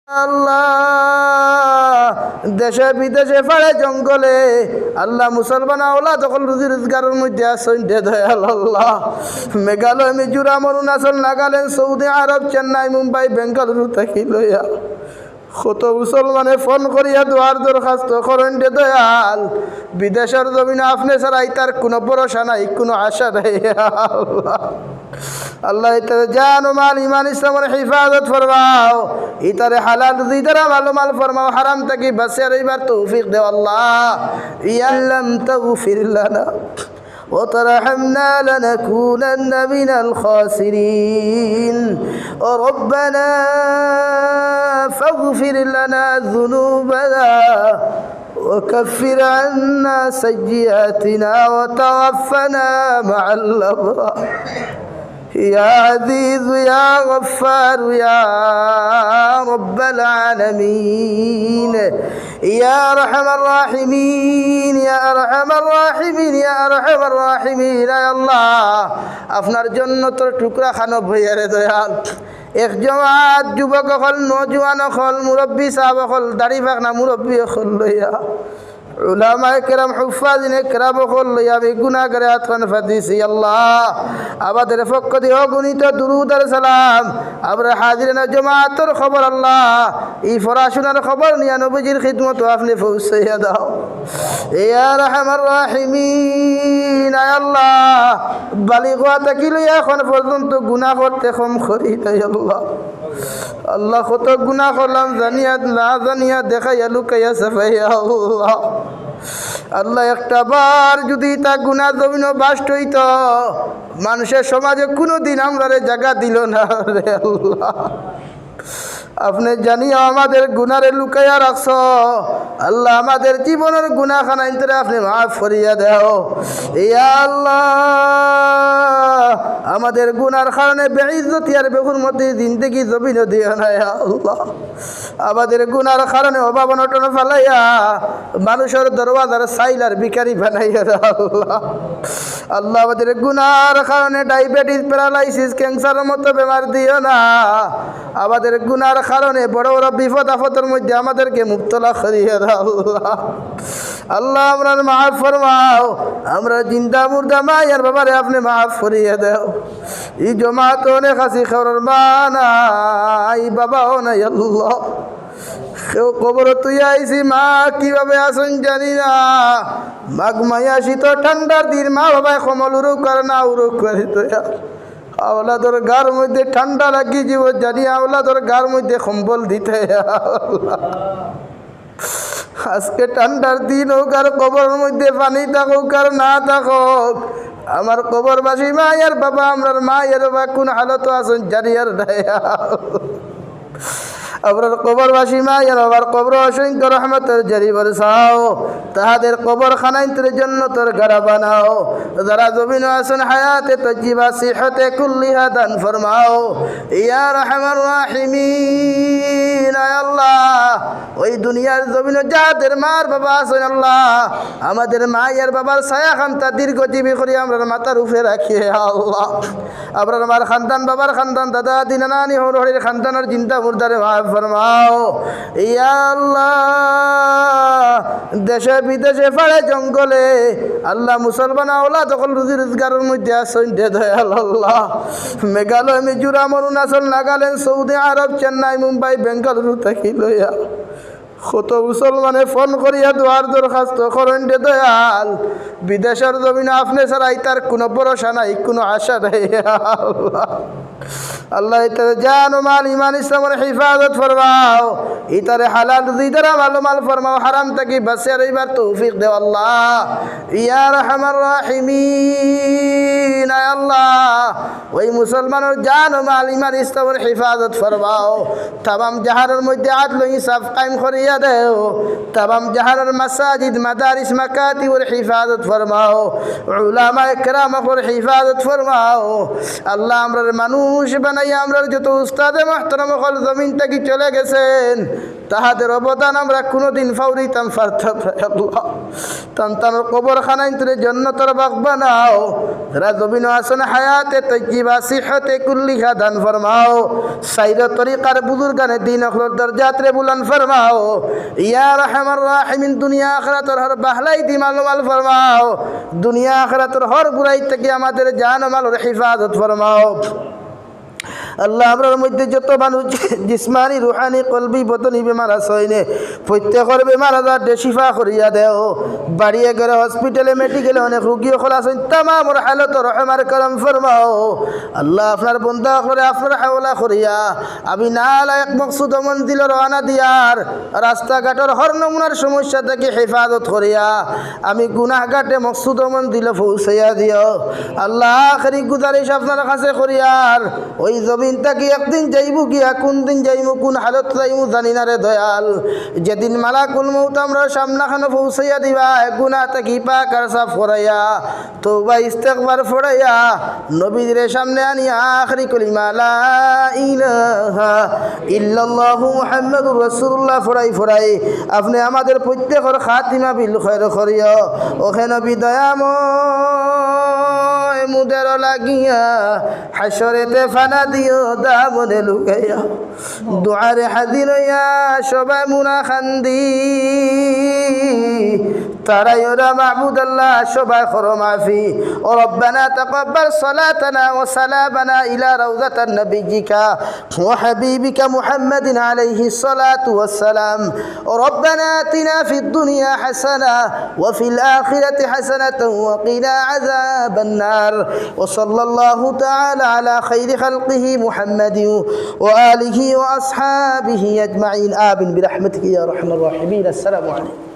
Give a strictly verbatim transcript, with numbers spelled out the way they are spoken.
আল্লাহ, দেশে বিদেশে পাড়ে জঙ্গলে আল্লাহ মুসলমান আওলাদ অকল রুজি রোজগারর মধ্যে আছইন রে দয়াল আল্লাহ। মেঘালয়, মিজোরাম, অরুণাচল, নাগাল্যান্ড, সৌদি আরব, চেন্নাই, মুম্বাই, বেঙ্গালুরু থাকি লইয়া কত মুসলমানে ফোন করিয়া দোয়ার দরখাস্ত করইন রে দয়াল। বিদেশর জমিনো আপনে ছাড়া ইতার কুনু ভরসা নাই, কুনু আশা নাই। আল্লাহ, ইতারে জান ও মাল ইমান ইসলামর হেফাজত ফরমাও, ইতারে হালাল রুজি দ্বারা মালামাল ফরমাও, হারাম থাকি বাঁচিয়া রইবার তৌফিক দেও আল্লাহ। ইয়া আল্লাহ, তাগফির লানা ওয়া তারহামনা লানাকুনান্না মিনাল খাসিরিন। ও রব্বানা ফাগফির লানা যুনুবানা وكفر عنا سيئاتنا وتوفنا مع الأبرار. يا عزيز يا غفار يا رب العالمين، يا أرحم الراحمين، يا أرحم الراحمين، يا أرحم الراحمين. يا الله، আপনার জন্নতর টুকরা খানো বইয়ারে দয়াল। এক জমাত যুবক অকল, নওজোয়ান অকল, মুরব্বি সাব অকল, দাড়ি পাকনা মুরব্বি অকল লইয়া, উলামায়ে কেরাম, হুফফাজিনে কেরাম অকল লইয়া আমি গুনাহগারে আতখান পাতিছি আল্লাহ। আমাদের পক্ষ দিয়া অগণিত দুরুদ আর সালাম। আমরা হাজিরিনে জমাতর খবর আল্লাহ, ই পড়াশোনার খবর নিয়া নবীজির খিদমতো আপনে পৌঁছাইয়া দাও। ইয়া আরহামার রাহিমিন, আয় আল্লাহ, বালিগ অওয়া থাকি লইয়া এখন পর্যন্ত গুনাহ করতে কম করি নাই আল্লাহ। আল্লাহ, কত গুনাহ করলাম জানিয়া না জানিয়া, দেখাইয়া লুকাইয়া ছাপাইয়া আল্লাহ। আল্লাহ, একটা বার যদি ইতা গুনার জমিনো বাস্ট অইতো, মানষে সমাজে কুনুদিন আমরারে জাগা দিলো না রে আল্লাহ। আপনে জানিয়া আমাদের গুনারে লুকাইয়া রাখছো। আল্লাহ, আমাদের জীবনর গুনাহ খানাইন্তরে আপনে মাফ করিয়া দেও। ইয়া আল্লাহ, আমাদের গুনার কারণে বেইজ্জতি আর বেহুরমতি জিন্দেগি জমিনো দিও না, ইয়া আল্লাহ। আমাদের গুনার কারণে অভাব অনটন ফালাইয়া মানষর দরওয়াজার চাইল আর ভিখারি বানাইও না আল্লাহ। আল্লাহ, আমাদের গুনার কারণে ডায়াবেটিস, প্যারালাইসিস, ক্যান্সারর মতো বেমার দিও না। আমাদের গুনার কারণে বড় বড় বিপদ আপদর মধ্যে আমাদেরকে মুবতলা করিও না আল্লাহ। আল্লাহ, আমরারে মাফ ফরমাও, আমরার জিন্দা মুর্দা মা আর বাবারে আপনে মাফ করিয়া দেও। ই জমাতো অনেক আছি, কেউর মা নাই, বাবাও নাই আল্লাহ। কেউ কবরো থুইয়া আইছি, মা কিভাবে আছইন জানি না। মাঘ মাইয়া শীত ঠান্ডার দিন, মা বাবায় কম্বল উড়ুক আর না উড়ুক করি থইয়া আওলাদর গার মধ্যে ঠান্ডা লাগি যিবো জানি, আওলাদর গার মধ্যে কম্বল দিতে। আজকে ঠান্ডার দিন অউক আর কবরর মধ্যে পানি থাকউক আর না থাকউক, আমার কবরবাসী মা আর বাবা, আমরার মা আর বাবা কুন হালতো আছইন জানি আর নাই। আমরার কবরবাসী মা আর বাবার কবরো অসংখ্য রহমতর ঝড়ি বরসাও, তাহাদের কবর খানাইন্তরে জন্নতর গাড়া বানাও। যারা জমিনো আছইন হায়াতে তৈয়বা সিহতে কুল্লিহা দান ফরমাও। ইয়া আরহামার রাহিমিন, আয় আল্লাহ, ওই দুনিয়ার জমিনো যাদের মা আর বাবা আছইন আল্লাহ, আমাদের মা আর বাবার ছায়া খান্তা দীর্ঘজীবী করি আমরার মাথার উপরে রাখিও আল্লাহ। আমরার মার খান্দান, বাবার খান্দান, দাদা দাদি, নানা নানি, হউর হড়ির খান্দানর জিন্দা মুর্দারে মাফ ফরমাও। ইয়া আল্লাহ, দেশে বিদেশে পাড়ে জঙ্গলে আল্লাহ মুসলমান আওলাদ অকল রুজি রোজগারর মধ্যে আছইন রে দয়াল আল্লাহ। মেঘালয়, মিজোরাম, অরুণাচল, নাগাল্যান্ড, সৌদি আরব, চেন্নাই, মুম্বাই, বেঙ্গালুরু থাকি লইয়া কত মুসলমানে ফোন করিয়া দোয়ার দরখাস্ত করইন রে দয়াল। বিদেশর জমিনো আপনে ছাড়া ইতার কুনু ভরসা নাই, কুনু আশা নাই। আল্লাহ, ইতারে জান ও মাল ইমান ইসলামর হেফাজত ফরমাও, ইতারে হালাল রুজি দ্বারা মালামাল ফরমাও, হারাম থাকি বাঁচিয়া রইবার তৌফিক দেও আল্লাহ। ইয়া আরহামার রাহিমিন, আয় আল্লাহ, ওই মুসলমানর জান ও মাল ইমান ইসলামর হেফাজত ফরমাও। তামাম জাহানর মধ্যে আদল ইনসাফ কায়েম করিয়া দেও। তামাম জাহানর মাসাজিদ, মাদারিস, মাকাতিবর হেফাজত ফরমাও। উলামায়ে কেরাম অকলর হেফাজত ফরমাও। আল্লাহ, আমরারে মানুষ বানাইয়া আমরার যত উস্তাদে মুহতারাম অকল জমিন থাকি চলে গেছইন, তাহাদের অবদান আমরা কুনুদিন ফাউরিতাম পারতাম নায় আল্লাহ। তান তানর কবরখানাইন্তরে জন্নতর বাগ বানাও। যারা জমিনো আছইন হায়াতে তৈয়িবা, সিহতে কুল্লিহা দান ফরমাও। সাইর তরিকার বুজুর্গানে দিন অকলর দরজাতরে বুলন্দ ফরমাও। ইয়া আরহামার রাহিমিন, দুনিয়া আখিরাতর হর বাহলাই দি মালামাল ফরমাও। দুনিয়া আখিরাতর হর বুরাই থাকি আমাদের জান ও মালর হেফাজত ফরমাও। আল্লাহ, আমরার মধ্যে যত মানুষ জিসমানি, রুহানি, কলবি, বদনি বেমার আছইন, প্রত্যেকর বেমার আজাররে শিফা করিয়া দেও। বাড়িয়ে ঘরে, হসপিটালে, মেডিকেলে অনেক রুগী অকল আছইন, তামামর হালত রহম আর করম ফরমাও। আল্লাহ, আপনার বন্দা অকলরে আপনার হাওলা করিয়া আমি নালায়েক মকসুদ ও মঞ্জিলো রওয়ানা দিয়ার রাস্তাঘাটর হর নমুনার সমস্যা থাকি হেফাজত করিয়া আমি গুনাহগারে মকসুদ ও মঞ্জিলো পৌঁছাইয়া দিও। আল্লাহ, আখেরি গুজারিশ আপনার কাছে করিয়ার, ওই জমিন থাকি একদিন যাইমু গিয়া, কুন দিন যাইমু, কুন হালত যাইমু জানি না রে দয়াল। যেদিন মালাকুল মউত আমরার সামনাখানো পৌঁছাইয়া দিবা, গুনা থাকি পাক আর সাফ করাইয়া, তওবা ইস্তেগফার ফড়াইয়া, নবীজিরে সামনে আনিয়া আখেরি কলিমা লা ইলাহা ইল্লাল্লাহু মুহাম্মাদুর রাসূলুল্লাহ ফড়াই ফড়াই আপনে আমাদের প্রত্যেকর খাতিমা বিল খয়র করিও। ওহে নবী দয়াময়, মুদের লাগিয়া হাশরেতে ফানা দিও দামনে লুকাইয়া। দুয়ারে হাজির অইয়া সবাই মুনা খান্দি, তারাই ওরা মাবুদ আল্লাহ সবাই করো মাফি। ও রব্বানা তাকাব্বাল সালাতানা ওয়া সালামানা ইলা রাউজাতান নাবিয়্যিকা ওয়া হাবিবিকা মুহাম্মাদিন আলাইহিস সালাতু ওয়াস সালাম। ও রব্বানা আতিনা ফিদ দুনিয়া হাসানা ওয়া ফিল আখিরাতি হাসানাতাও ওয়া কিনা আযাবান নার। ওয়া সাল্লাল্লাহু তাআলা আলা খাইরি খালকিহি মুহাম্মাদিন ওয়া আলিহি ওয়া আসহাবিহি আজমাইন। আমিন বিরাহমাতিকা ইয়া আরহামার রাহিমিন। আসসালামু আলাইকুম।